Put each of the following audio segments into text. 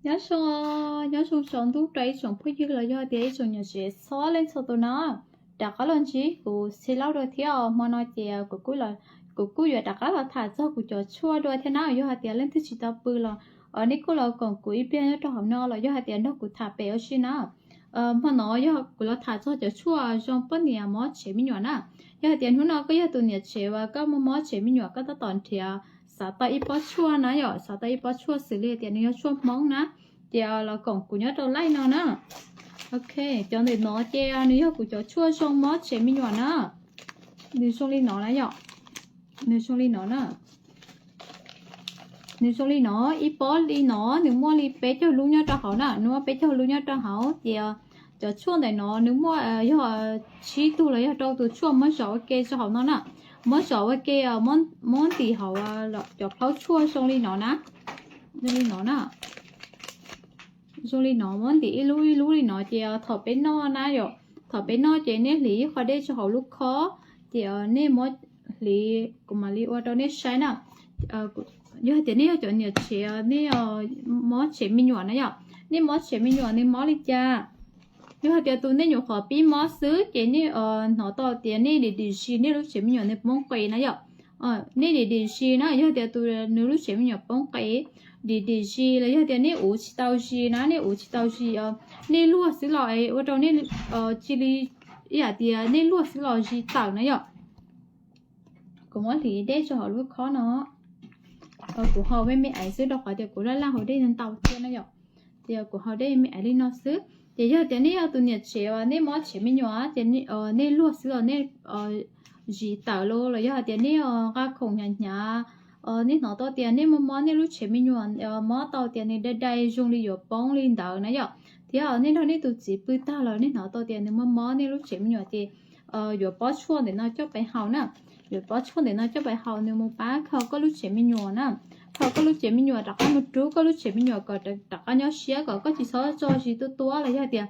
Nyob zoo, nyob zoo tsaus ntuj rau ib tsoom phooj ywg los yog tias ib tsoom niam tsev txhua leej txhua tus na. Rov qab los ntsib kuv Xi Lauj dua thiab os. Hmo no ces kuv kuj, kuv kuj yuav rov qab los tham txog kuv cov tshuaj dua thiab na. Yog hais tias leej twg tsis tau pw los nej kuj los koom kuv ib pliag nyob rau hauv no los yog hais tias nrog kuv tham pem ua si na. Hmo no yog kuv los tham txog cov tshuaj zoo poj niam mob tsev me nyuam na. Yog hais tias hnub no koj yog tus niam tsev uas koj mob mob tsev me nyuam koj tab tom nrhiav xav tau ib pob tshuaj na yom, xav tau ib pob tshuaj xws li tias nws yog tshuaj Hmoob na, ces los koom kuv nyob rau live no na. Ok, cov ntawm no ces nws yog kuv cov tshuaj zoo mob tsev me nyuam na. Nws zoo li no na yom, nws zoo li no na. Nws zoo li no, ib pob li no nws muaj li peb caug lub nyob rau hauv na, nws muaj peb caug lub nyob rau hauv. Ces cov tshuaj ntawm no nws muaj, yog tsib tug los yog rau tus tshuaj muab zom ua ke rau hauv no na. Muab zom ua ke, muab ntim hauv cov plhaub tshuaj zoo li no na, zoo li no na, zoo li no, muab ntim ib lub ib lub li no ces thaum peb noj na yom, thaum peb noj ces nej hliv ib qho dej rau hauv lub khob, ces nej muab hliv, kuv mam li ua rau nej saib na. Yog hais tias nej yog cov niam tsev, nej mob tsev me nyuam na yom, nej mob tsev me nyuam nws mob li cas? Yog hais tias tus nej nyuam qhuav pib mob xwb ces nej hnov tau tias nej dim dim zis nej lub tsev me nyuam nws poob qes na yom. Nej dim dim zis na, yog tias tus nws lub tsev me nyuam poob qes, dim dim zis los yog tias nej uv tsis tau zis na, nej uv tsis tau zis, nej luag xwb los ua rau nej, cia li, ib yam tias nej luag xwb los zis tawm na yom. Kuv muab hliv dej rau hauv lub khob no. Kuv haus me me aiv xwb rau qhov tias kuv laj laj haus dej ntau thiab na yom. Ces kuv haus dej me aiv li no xwb. Ces yog tias nej yog tus niam tsev uas nej mob tsev me nyuam ces nej luag xwb los nej zis tawm los los yog hais tias nej nqa khoom hnyav hnyav, nej hnov tau tias nej mob mob nej lub tsev me nyuam, mob tau tias nws dai dai zoo li yuav poob li ntawd na yom, thiab nej nrog nej tus txiv pw tag los nej hnov tau tias nws mob mob nej lub tsev me nyuam ces yuav pob tshuaj ntawm no coj pais haus na. Yuav pob tshuaj ntawm no coj pais haus nws mus pab kho koj lub tsev me nyuam na. Kho koj lub tsev me nyuam rov qab mus rub koj lub tsev me nyuam kom rov qab nyob siab, kom koj tsis txhob tso zis tuaj tuaj los yog tias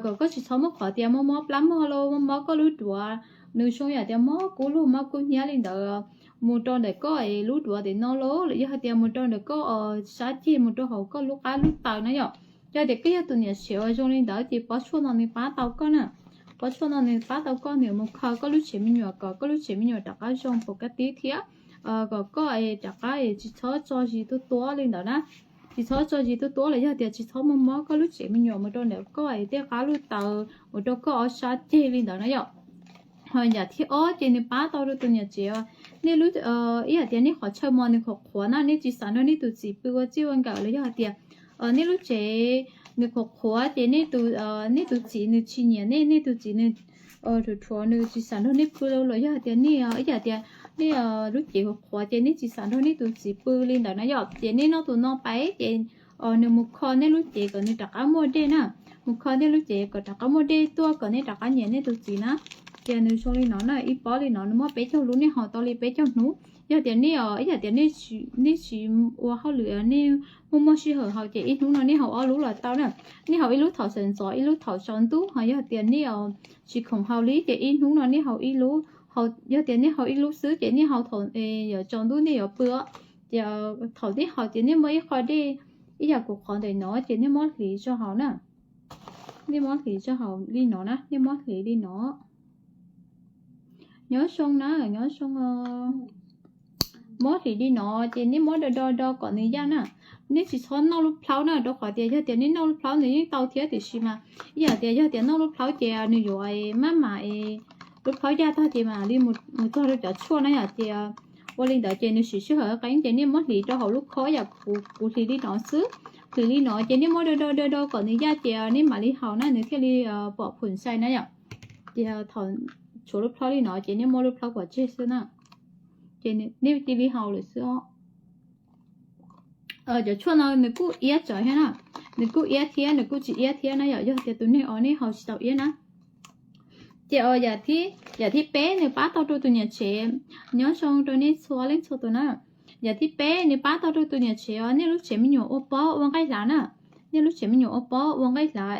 kom koj tsis txhob muaj qhov tias mob mob plab mog los mob mob koj lub duav, nws zoo yam tias mob kub lug mob kub hnyiab li ntawd, mus rau ntawm koj es lub duav ntawm no los los yog hais tias mus rau ntawm koj sab ceg mus rau hauv koj lub qab lub taw na yom. Yog tias koj yog tus niam tsev uas zoo li ntawd ces pob tshuaj no nws pab tau koj na. Pob tshuaj no nws pab tau koj, nws mus kho koj lub tsev me nyuam kom koj lub tsev me nyuam rov qab zoo pus kab tib thiab kom koj rov qab tsis txhob tso zis tuaj tuaj li ntawd na. Tsis txhob tso zis tuaj tuaj los yog tias tsis txhob mob mob koj lub tsev me nyuam mus rau ntawm koj es tej qab lub taw, mus rau koj ob sab ceg li ntawd na yom. Ho yam thib ob ces nws pab tau rau tus niam tsev, nej lub, ib yam tias nej qhov chaw mos nws qhuav qhuav na, nej tsis xav nrog nej tus txiv pw ua txij ua nkawm los yog hais tias nej lub tsev nws qhuav qhuav ces nej tus, nej tus txiv nws tsis nyiam nej, nej tus txiv nws rhuav rhuav nws tsis xav nrog nej pw los yog hais tias nej ib yam tias nej lub cev qhuav qhuav ces nej tsis xav nrog nej tus txiv pw li ntawd na yom, ces nej noj tus no pais ces nws mus kho nej lub cev kom nws rov qab muaj dej na. Mus kho nej lub cev kom rov qab muaj dej tuaj kom nej rov qab nyiam nej tus txiv na. Ces nws zoo li no na, ib pob li no nws muaj peb caug lub, nej haus tau li peb caug hnub. Yog tias nej, ib yam tias nej tsis ua hauj lwm, nej muaj muaj sij hawm haus ces ib hnub no nej haus ob lub los tau na. Nej haus ib lub thaum sawv ntxov, ib lub thaum tsaus ntuj, ho yog tias nej tsis khoom haus li ces ib hnub no nej haus ib lub. Yog tias nej haus ib lub xwb ces nej haus thaum yuav tsaus ntuj nej yuav pw. Ces thaum nej haus ces nej muab ib qho dej ib yam kuv qhov ntawm no ces nej muab hliv rau hauv na. Nej muab hliv rau hauv li no na, nej muab hliv li no. Nyob zoo na, nyob zoo. Muab hliv li no ces nej muab do do do kom nws yaj na. Nej tsis txhob noj lub plhaub na, rau qhov tias yog tias nej noj lub plhaub nws yeej tau thiab tiam sis mas ib yam tias yog tias noj lub plhaub ces nws yuav maj mam, lub plhaub yaj tag ces mam li mus txog rau cov tshuaj na yom. Ces ua li ntawd ces nws siv sij hawm qeeb ces nej muab hliv rau hauv lub khob yam kuv hliv li no xwb. Hliv li no ces nej muab do do do do kom nws yaj ces nej mam li haus na nws thiaj li pom phum sai na yom. Ces thaum tshuav lub plhaub li no ces nej muab lub plhaub pov tseg xwb na, ces nej cia li haus lawm xwb os. Cov tshuaj no nws kuj iab tsawv thiab na, nws kuj iab thiab nws kuj tsis iab thiab na yom, yog tias tus neeg os nej haus tsis tau iab na. Ces yam thib peb nws pab tau rau tus niam tsev, nyob zoo rau nej txhua leej txhua tus na. Yam thib peb nws pab tau rau tus niam tsev os, nej lub tsev me nyuam ua pob ua nqaij hlav na, nej lub tsev me nyuam ua pob ua nqaij hlav,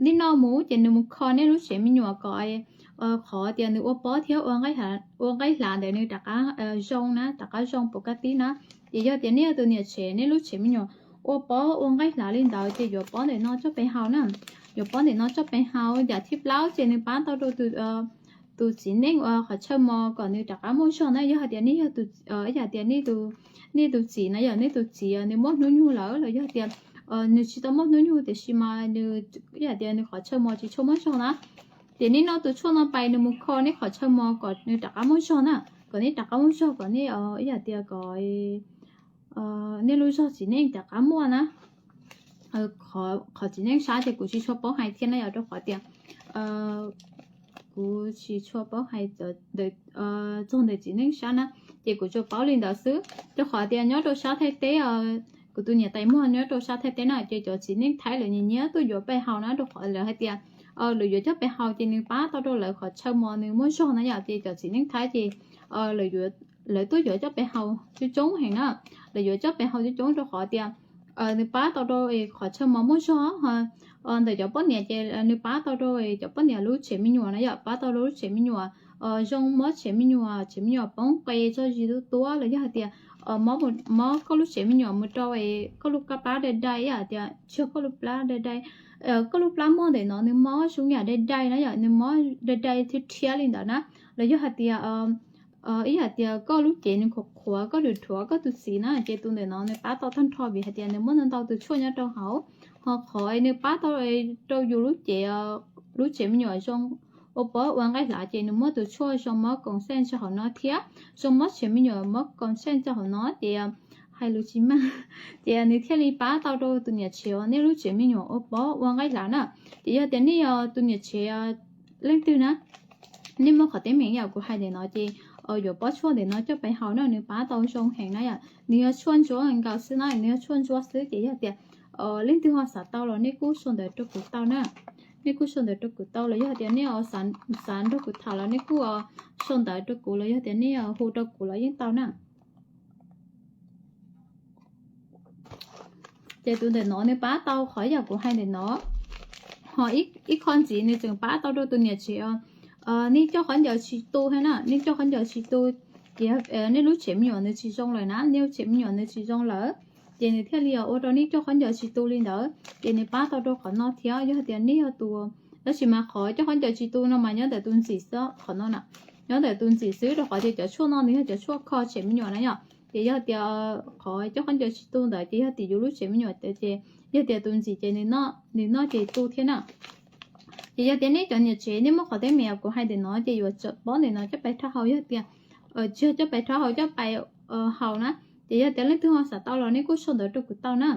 nej noj mus ces nws mus kho nej lub tsev me nyuam kom qhov tias nws ua pob thiab ua nqaij hlav ntawd nws rov qab zoo na, rov qab zoo pus kab tib na. Ces yog tias nej yog tus niam tsev nej lub tsev me nyuam ua pob ua nqaij hlav li ntawd ces yuav pob ntawm no coj pes haus na. Yuav pob ntawm no coj pes haus. Yam thib plaub ces nws pab tau rau tus txiv neej uas qhov chaw mos kom nws rov qab muaj zog na. Yog hais tias nej yog ib yam tias nej tus txiv na, yog nej tus txiv nws muaj hnub nyoog lawm los yog tias nws tsis tau muaj hnub nyoog tiam sis mas nws ib yam tias nws qhov chaw mos tsis tshua muaj zog na, ces nej noj tus tshuaj no pais nws mus kho nej qhov chaw mos kom nws rov qab muaj zog na, kom nej rov qab muaj zog, kom nej ib yam tias kom nej lub zog txiv neej rov qab muaj na. Qhov txiv neej sab ces kuv tsis tshua paub hais thiab na yom, rau qhov tias kuv tsis tshua paub hais txog ntawm txiv neej sab na, ces kuv tsuas paub li ntawd xwb. Rau qhov tias nyob rau sab Thaib teb, kuv tus niam tais muag nyob rau sab Thaib teb na, ces cov txiv neej Thaib lawv nyiam nyiam tuaj yuav pes haus na, rau qhov lawv hais tias lawv yuav coj pes haus ces nws pab tau rau lawv qhov chaw mos nws muaj zog na yom. Ces cov txiv neej Thaib ces lawv tuaj yuav coj pes haus coob coob heev na. Lawv yuav coj pes haus coob coob rau qhov tias nws pab tau rau qhov chaw mos muaj zog. Ntawm cov poj niam ces nws pab tau rau cov poj niam lub tshem me nyuam na yom, pab tau rau lub tshem me nyuam zoo mob tshem me nyuam, tshem me nyuam poob qe tso zis tuab tuab los yog hais tias mob koj lub tshem me nyuam mus rau koj lub plab dai dai, ib yam tias tsis yog koj lub plab dai dai, koj lub plab mog ntawm no nws mob zoo yam dai dai na yom, nws mob dai dai thiab rhiab li ntawd na, los yog hais tias ib yam tias koj lub cev nws qhuav qhuav, koj dhuav dhuav koj tus txiv na, ces tus ntawm no nws pab tau tag nrho vim hais tias nws muaj ntau ntau tus tshuaj nyob rau hauv. Ho qhov nws pab tau rau yus lub cev, lub tshem me nyuam zoo ua pob ua nqaij hlav ces nws muaj tus tshuaj zoo mob koom xeej tso hauv no thiab zoo mob tshem me nyuam mob koom xeej tso hauv no ces hais lus tsis meej, ces nws thiaj li pab tau rau tus niam tsev uas nej lub tshem me nyuam ua pob ua nqaij hlav na. Ces yog tias nej yog tus niam tsev leej twg na, nej muaj qhov teeb meem yam kuv hais ntawm no ces yuav pob tshuaj ntawm no coj pes haus na, nws pab tau zoo heev na yom. Nws yog tshuaj ntsuab nkaus xwb na, nws yog tshuaj ntsuab xwb ces yog tias leej twg ho xav tau los nej kuj sau ntawv rau kuv tau na. Nej kuj sau ntawv rau kuv tau los yog tias nej xav nrog kuv tham los nej kuj sau ntawv rau kuv los yog tias nej hu rau kuv los yeej tau na. Ces tus ntawm no nws pab tau qhov yam kuv hais ntawm no. Ho ib qho ntxiv nws tseem pab tau rau tus niam tsev os, nej coj khaub ncaws tsis tu thiab na, nej coj khaub ncaws tsis tu, ces nej lub tshem me nyuam nws tsis zoo lawm na, nej lub tshem me nyuam nws tsis zoo lawm, ces nws thiaj li ua rau nej coj khaub ncaws tsis tu li ntawd. Ces nws pab tau rau qhov no thiab, yog hais tias nej yog tus, tab sis mas qhov coj khaub ncaws tsis tu no mas nyob ntawm tus ntxim xwb qhov no na, nyob ntawm tus ntxim xwb rau qhov tias cov tshuaj no nws yog cov tshuaj kho tshem me nyuam na yom. Ces yog tias qhov coj khaub ncaws tsis tu ntawd ces yog tim yus lub tshem me nyuam ces yog tias tus ntxim ces nws noj ces tu thiab na. Ces yog tias nej cov niam tsev nej muaj qhov teeb meem kuv hais ntawm no ces yuav pob ntawm no coj pes rhaub haus, yog tias tsis yog coj pes rhaub haus, coj pes haus na. Ces yog tias leej twg ho xav tau los nej kuj sau ntawv rau kuv tau na.